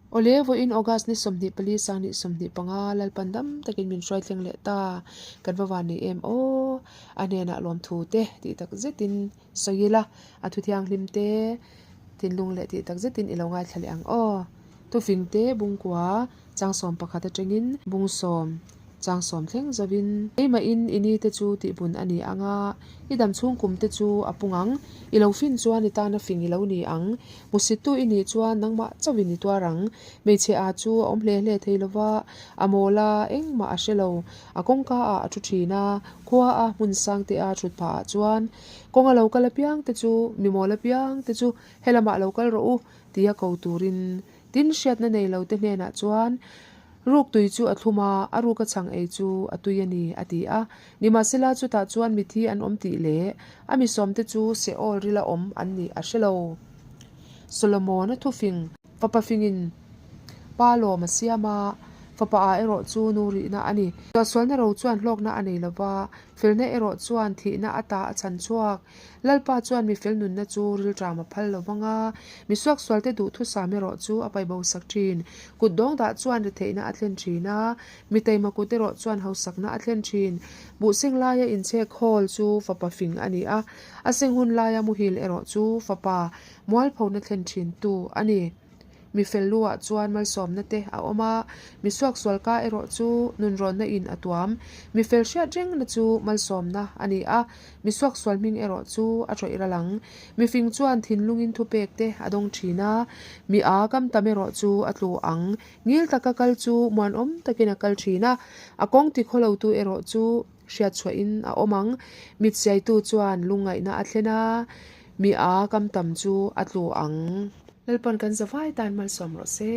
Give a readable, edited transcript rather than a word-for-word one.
Awle, vawiin August ni 24 sang 25 Lalpan dam takin min hruai thleng leh ta. Kan va van nei em aw! A hnenah lawmthu te tih tak zetin sawi ila, a thu thianghlim te thinlung leh tih tak zetin i lo ngaithla leh ang aw. Thufing te bungkua changsawm pakhat atangin bungsawm Chang sawm thleng zovin keimahin i ni te chu tihbun a ni ang a, i dam chhung kum te chu a pung ang. I lo fin chuan i tana fing i lo ni ang. Hmusittu i nih chuan nangmah chauhin i tuar ang. Hmeichhe a chu a awm hle hle thei lova, a mawl a, engmah a hre lo. A kawngka ah a thu thin a, khua a hmun sang te a thut phah ah chuan kawng a lo kal apiang te chu, mi mawl apiang te chu helamah lo kal rawh u tia ko turin Tin, hriatna nei lo te hnenah chuan, Ruk tui chu a thlum a, a ruka chhang ei chu a tui a ni, a ti a. Nimahsela, chutah chuan mithi an awm tih leh a mi sawmte chu Seol rila awm an nih a hre lo. Solomon-a thufing fapa fingin pa lawm a siam a, fapa ah erawh chu nu rihna a ni. Suahsualna ro chuan hlawkna a nei lo va, felna erawh chuan thihna ata a chhan chhuak. Lalpa chuan mi fel nunna chu rilṭam a phal lo vang a, mi suaksualte duhthusam erawh chu a paibo sak ṭhin. Kut dawng dah chuan retheihna a thlen ṭhin a, mi taima kut erawh chuan hausakna a thlen ṭhin. Buh seng laia inchhek hawl chu fapa fing a ni a, a seng hun laia muhil erawh chu fapa mualphona thlen ṭhintu a ni. Mi fel luah chuan malsawmna te a awm a, mi suaksual ka erawh chu nunrawnna in a tuam. Mi fel hriat rengna chu malsawmna a ni a, mi suaksual hming erawh chu a tawih ral ang. Mi fing chuan thinlungin thupek te a dawng thin a, mi a kam tam erawh chu a tlu ang. Ngil taka kal chu muanawm takin a kal thin a, a kawng tikhawlotu erawh chu hriatchhuahin a awm ang. Mitsiaitu chuan lungngaihna a thlen a, mi a kam tam chu a tlu ang. Lalpawn kan zavai tan malsawm rawh se.